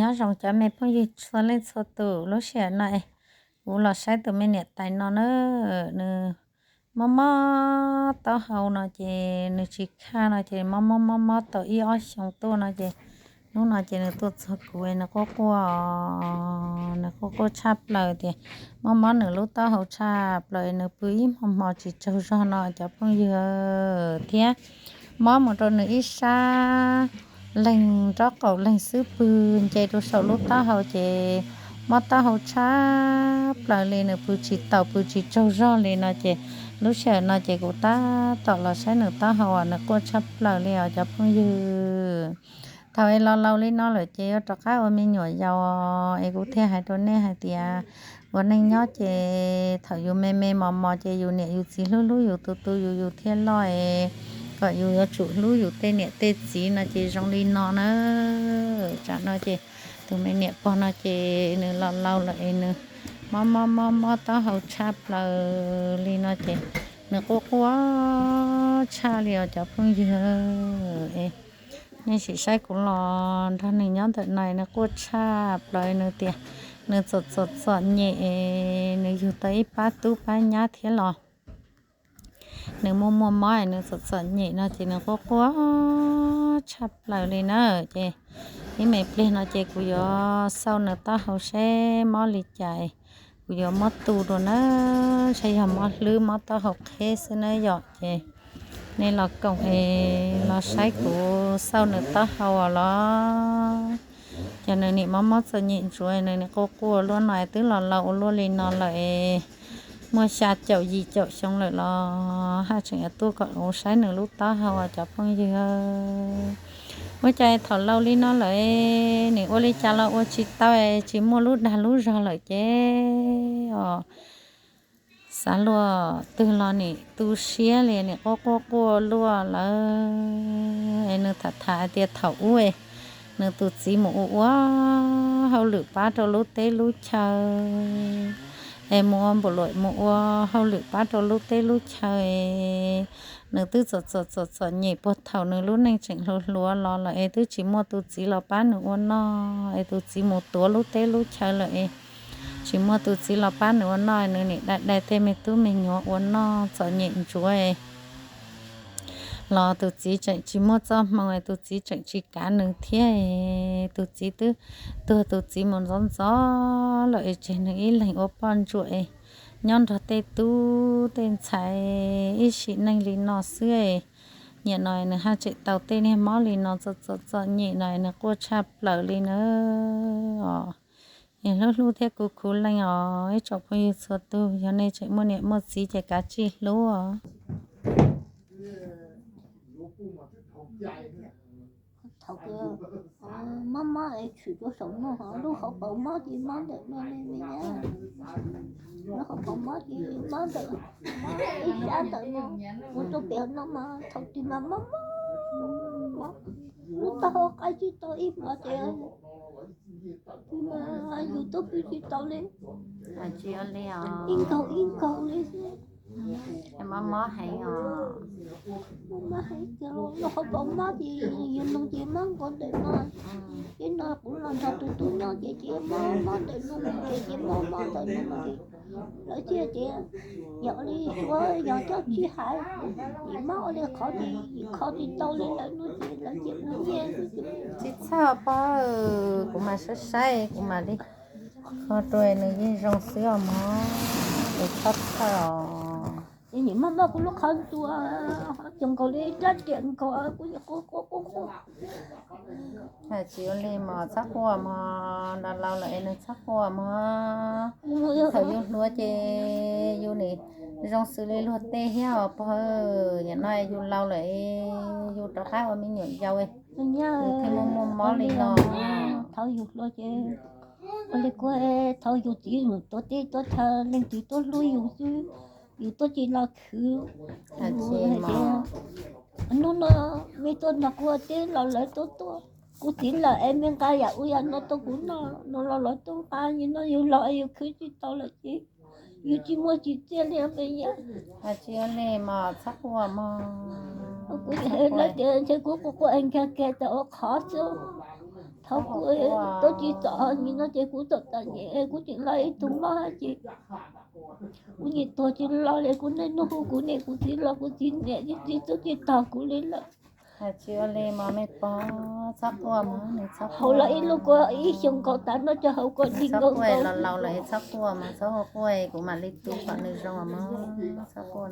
Nyob zoo cov me phooj ywg txhua leej txhua tus, lub sij hawm no es kuv los saib tus me niam tais no na, nws mob mob taub hau no ces nws tsis khaj no ces mob mob mob mob tau ib ob xyoo tuaj no ces hnub no ces nws tuaj txog kuv nws quaj quaj, nws quaj quaj tshaj plaws tias mob mob nws lub taub hau tshaj plaws, nws pw ib hmo hmo tsis tsaug zog no cov phooj ywg, thiab mob mus rau nws ib sab leeg nraub qaum leeg xub pwg nce rau saum lub taub hau ces mob taub hau tshaj plaws li, nws pw tsis taus pw tsis tsaug zog li no ces lub sij hawm no ces kuv tab tom los saib nws taub hau uas nws quaj tshaj plaws li os cov phooj ywg. Thaum es los laus li no lawm ces yuav rov qab ua me nyuam yaus es kuv thiaj hais rau nej hais tias ua neej nyob ces thaum yus me me mos mos ces yus niam yus txiv hlub hlub yus, tu tu yus, yus thiaj loj es kom yus yuav tsum hlub yus tej niam tej txiv no ces zoo li no na. Tsam no ces tus me niam pog no ces nws los laus lawm es nws mob mob mob mob taub hau tshaj plaws li no ces nws quaj quaj tshaj li os cov phooj ywg. Es nej sim saib kuv los nrog nws nyob ntawm no nws quaj tshaj plaws, nws tias nws txom txom txom nyem es nws yug tau ib pab tub pab nyab thiab los nws muaj muaj mob es nws txom txom nyem no ces nws quaj quaj tshaj plaws li na. Ces ib me pliag no ces kuv yuav xauj nws taub hau seb mob li cas, kuv yuav muab tu rau na, saib yog mob hlwb mob taub hau qheb xwb na yom. Ces nej los koom es los saib kuv xauj nws taub hau os los. Ces nws nim mob mob txom nyem ntsuav, nws nim quaj quaj luaj no es twb los laus ua luaj li no lawm es muaj xya caum yim caum xyoo lawm los haj tseem tuaj kom kuv saib nws lub taub hau cov phooj ywg. Ua cas thaum laus li no lawm nim ua li cas los ua tsis tau, tsis muaj lub dag lub zog lawm ces os, xav luaj twg los nim tu siab li, nim quaj quaj quaj luaj lawm. Es nws tham tham hais tias thaum ub nws tus txiv mus ua ua hauj lwm pab rau lub teb lub chaw, es mus ua npaum luam mus ua hauj lwm pab rau lub teb lub chaw, nws twb txom txom txom txom nyem puag thaum nws lub neej tseem hluas hluas los lawm es twb tsis muaj tus txiv los pab nws ua noj, es tus txiv mus tuav lub teb lub chaw lawm es tsis muaj tus txiv los pab nws ua noj, nws nim dai dai tej me tub me nyuam ua noj txom nyem ntsuav los tus txiv tseem tsis muaj txoj hmoo, tus txiv tseem tsis kav nws thiab, tus txiv twb tuag tus txiv mus ntxov ntxov lawm es tseg nws ib leeg ua poj ntsuam es nyob nrog tej tub tej ntxhais ib sim neej li no xwb. Nim no nws haj tseem tau tej niag mob li no txom txom txom nyem no nws quaj tshaj plaws li na. Os, hlub hlub thiab kuv khuv leej os ib tsoom phooj ywg txhua tus, yog nej tseem muaj niam muaj txiv ces kav tsij hlub os. Thaum mob mob es tshwm rau saum no, lub hauv paus mob ces mob ntawm no ne me nyab. Lub hauv paus mob ces mob ntawm, mob ib sab ntawm no, mus rau pem no mas thaum twg mas mob mob, lub taub hau qaij tsis tau ib hmos ces yus tuaj pw tsis tau li, ib nkaug ib nkaug li xwb. Mob mob heev os. Mob mob heev tiag, lub hauv paus mob ces yus nug ces mob nkaus ntawm no. Ces no kuv los nrog tus tub nyob ces ces mob mob ntawm no, ces ces mob mob ntawm no ces lawv thiaj tias yog ua li Suav yog coj tsis hais, nim mob ua li qhov ces kho tsis tau li lawm no ces lawv ces ua nyiaj xwb ces. Tsis txhob pab, kuv mam saib saib kuv mam li kho rau nws yeej zoo xwb os mog, es txhob txhawj os. Ces nim mob mob kuv lub qhov ntuas, ho cog nkaus li rab riam nkaus kuv quaj quaj quaj quaj. Hais tsis ua li mog, txhob quaj mog, los laus lawm es nws txhob quaj mog. Thaum yus hluas ces yus nim zoo xws li luag tej thiab os pog, nim no yus laus lawm, yus rov qab ua me nyuam yaus, yus thiaj muaj muaj mob li no. Thaum yus hluas ces ua li kuv, thaum yus txiv mus tuav teb tuav chaw leej twg tuaj hlub yus xwb, yus tuaj tsis los khwv. Hnub no me tuaj nrog kuv ua teb los lawv tuaj tuaj, kuv txiv lawm es me nqa yam ua yam no tuaj kuv noj no los lawv tuaj nqa, yus no yus los es yus khwv tsis tau lawm ces yus tsis muaj tsis txiaj li me nyab. Tsis ua li mog, txhob quaj mog. Kuv lawv tias ntshe kuv quaj quaj es nkag kiag tau ua qhov xwb. Thaum kuv tuaj tsis txom nyem no ces kuv txom txom nyem kuv tseem los ib tug mab ces kuv nyiam tuag tsis los li. Kuv niaj hnub hu kuv niam kuv txiv los kuv txiv niam txiv tub tsis tos kuv li lawm. Tsis ua li mog me pog, txhob quaj mog, txhob quaj. Haus los ib lub kua ib xyoos nkaus tas no ces haus kua dig nkaus nkaus. Laus lawm txhob quaj mog, txhob quaj, kuv mam li tu kom nws zoo mog, txhob quaj.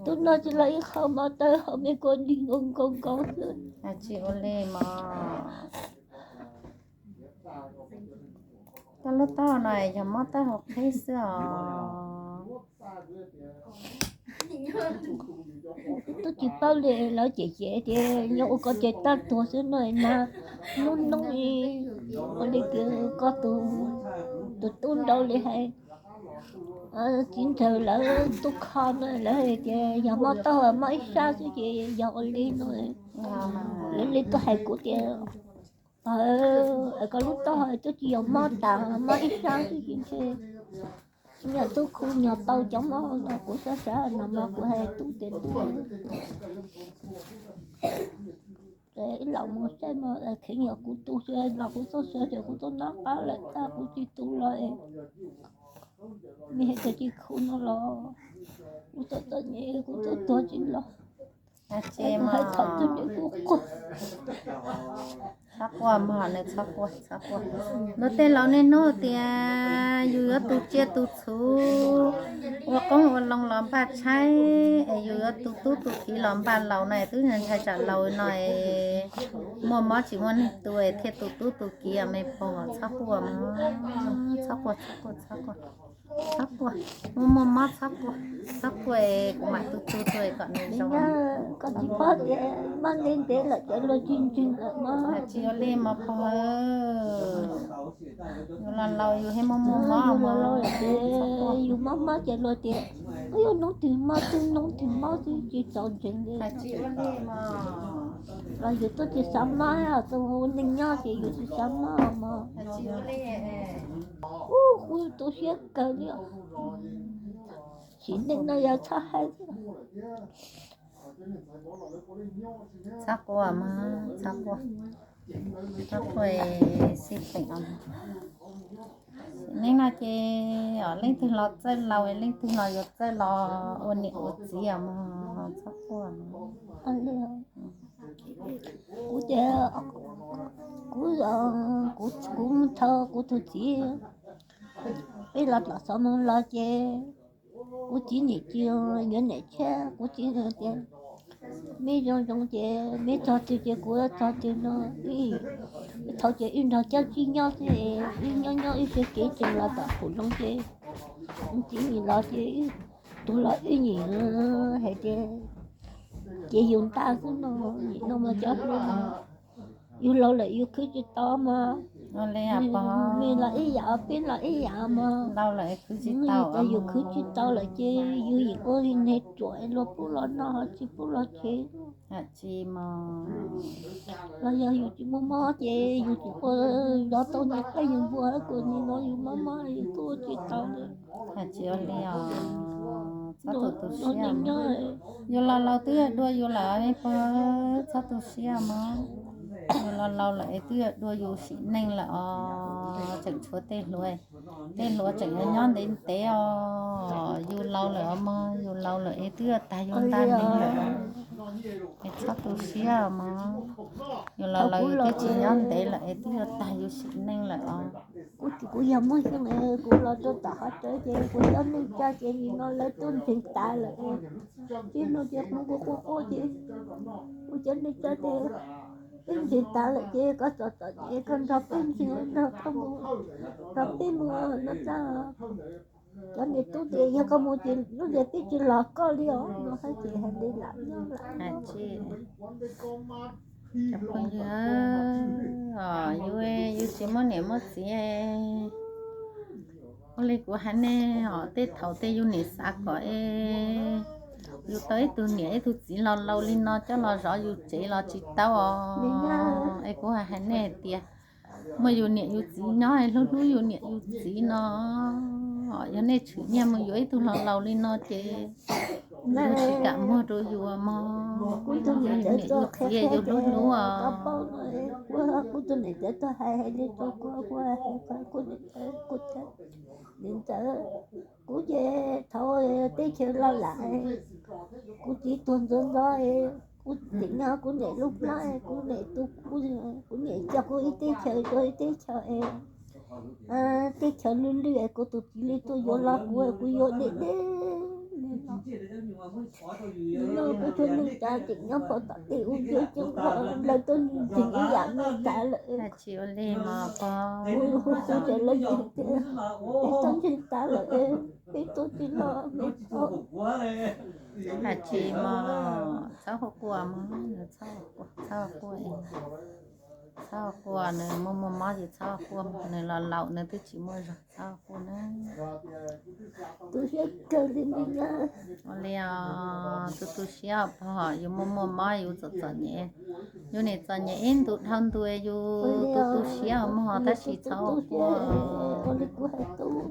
Tus no tsis los ib qho mov tawg haus me kua dig nkaus nkaus nkaus xwb. Tsis ua li mog. Koj lub taub hau no yog mob taub hau qhib xwb os. Twb tsis paub li, lawv cem cem tias nyob ua koj ces tab tuag xwb no na. Hnub hnub ua li koj tus tub nraud li hais, txiv ntxawm lawv tub kho no lawv hais tias yog mob taub hau mob ib sab xwb ces yog ua li no. Lawv li tuaj hais kuv tias koj lub taub hau twb tsis yog mob tas, mob ib sab xwb ces ntshe nyuag tub khu nyuag tau cov mob no. Kuv xav xav no mas kuv hais tub tias tub, ib los mus saib mas kheev yog kuv tus xwb los kuv txoj sia ces kuv txoj nab qab lawm tag kuv tsis tu los es nws hais tias tsis khu no los kuv txom txom nyem kuv tuaj tuag tsis los. Tsis hais thaum twg nws kuj quaj. Txhob quaj mog, nws txhob quaj, txhob quaj. Luag tej laus niaj hnub tias yus yuav tu tsiaj tu txhu, ua qoob ua loo los npaj tshaib, es yus yuav tu tub tu kiv los npaj laus no es twb ntshai tsam laus no es muaj mob tsis muaj neeg tu es thiaj tu tub tu kiv me pog, txhob quaj mog, txhob quaj, txhob quaj, txhob quaj. Txhob quaj, muaj muaj mob txhob quaj, txhob quaj, kuv mam tu tu tu kom nws zoo. Koj tsis paub tias mob ntev ntev lawm ces luag tsis ntseeg lawm mog. Tsis ua li mog pog, yus los laus yus thiaj muaj muaj mob, yus los laus ces yus mob mob ces luag tias, ub, yog hnub twg mob twb hnub twg mob twb tsis txaus ntseeg li. Los yus twb tsis xav mob, tus neeg nyob ces yus tsis xav mob mog. Ub, kuv tu siab kawg li. Sim neej no yog txhob hais. Txhob quaj mog, txhob quaj, txhob quaj, xij peem os. Sim neej no ces leej twg los txawj laus, leej twg los yuav txawj los ua niam ua txiv os mog, txhob quaj. Kuv ces kuv, kuv, kuv thaum kuv tus txiv, peb los tom xov moo los ces kuv txiv nim tsis yuav niam tshiab, kuv txiv tias, me zoo zoo ces me txog twg ces kuv txog twg no. Thaum ces wb nrog Cab Tsib nyob xwb, wb nyob nyob wb sib kev tsees los tom Phuv Loo ces txiv nim los ces tus los wb nim hais tias, ces yus nta xwb no, nim no mas cov hluas, yus laus lawm yus khwv tsis tau mog. Me los ib yam, peb los ib yam mog. Yus khwv tsis tau lawm ces yus yeej ua li neeg ruam, luag pub los noj ho tsis pub los tseg. Los yog yus tsis muaj mob ces yus tsis ua zov tau niag qaib niag npua, kuv nim no yus mob mob yus tuaj ua tsis tau li. Tsis ua li os, txhob tu tu siab. Yus los laus twb yog dua yus lawm me pog, txhob tu siab mog. Yus los laus lawm es twb yog dua yus sim neej lawm os, tseem tshuav tej hluas, tej hluas tseem yuav nyob ntev ntev os. Yus laus lawm os mog, yus laus lawm es twb yuav tag yus ntaj neeg lawm. Es txhob tu siab mog, yus los laus yus twb tsis nyob ntev lawm es twb yuav tag yus sim neej lawm os. Kuv, kuv yog Muaj Xyooj, kuv los rau tom qhov tsev ces kuv cov neej tsa ces nim no lawv twb ntseeg tas lawm. Txij no ces kuv, kuv quaj quaj ces kuv cov neej tsa ces peb ntseeg tas lawm ces koj txom txom nyem koj nrog peb ntseeg, nrog koj mus, nrog peb mus no txog. Cov niam tub tias yog koj mus ces lub ntawd peb tsis los koj li os no, hais ces hais li lam nyob lawm. Cov phooj ywg, yus, yus tsis muaj niam muaj txiv, ua li kuv hais nej os, tej thaum tej yus niam xav kom es yus tau ib tug niam ib tug txiv los laus li no coj los zov yus tsev los tsis tau os. Es kuv hais nej hais tias muaj yus niam yus txiv nyob es hlub hlub yus niam yus txiv no, yog nej tshwm nyiaj mus yuav ib tug los laus li no ces Tsis kam muag rau yus mog. Kuv tus niam txiv yus hlub hlub os. Kuv tus niam txiv tuaj hais hais li rau kuv, kuv hais kuv niam txiv, kuv tias, niam ntxawm, kuv ces thaum teb chaws loj lawm, kuv txiv tuag ntxov ntxov, kuv tseem nyob kuv niam lub plab, kuv niam tu kuv, kuv niam coj kuv ib teb chaws rau ib teb chaws, teb chaws lwj lwj, kuv tus txiv li tuaj yuav los kuv, kuv yuav deb deb li no. Nim no kuv tug neej tsa tseem nyob pem tom tej ub nceb coob, lawv tuaj ntseeg ib yam neej tsa lawm. Tsis ua li mas pog, kuv hu xwb ces lawv yeej tias peb tuaj ntseeg tas lawm, peb tuaj tsis los me thaum. Hais tsis mas txhob hu quaj mog, txhob quaj, txhob quaj, nws muaj muaj mob ces txhob quaj, nws los laus nws twb tsis muaj zog, txhob quaj na. Tu siab kawg li me nyab. Ua li os, tu tu siab pog, yus muaj muaj mob yus txom txom nyem, yus nim txom nyem ib ntus dhau ntu, yus tu tu siab mog tab sis txhob quaj.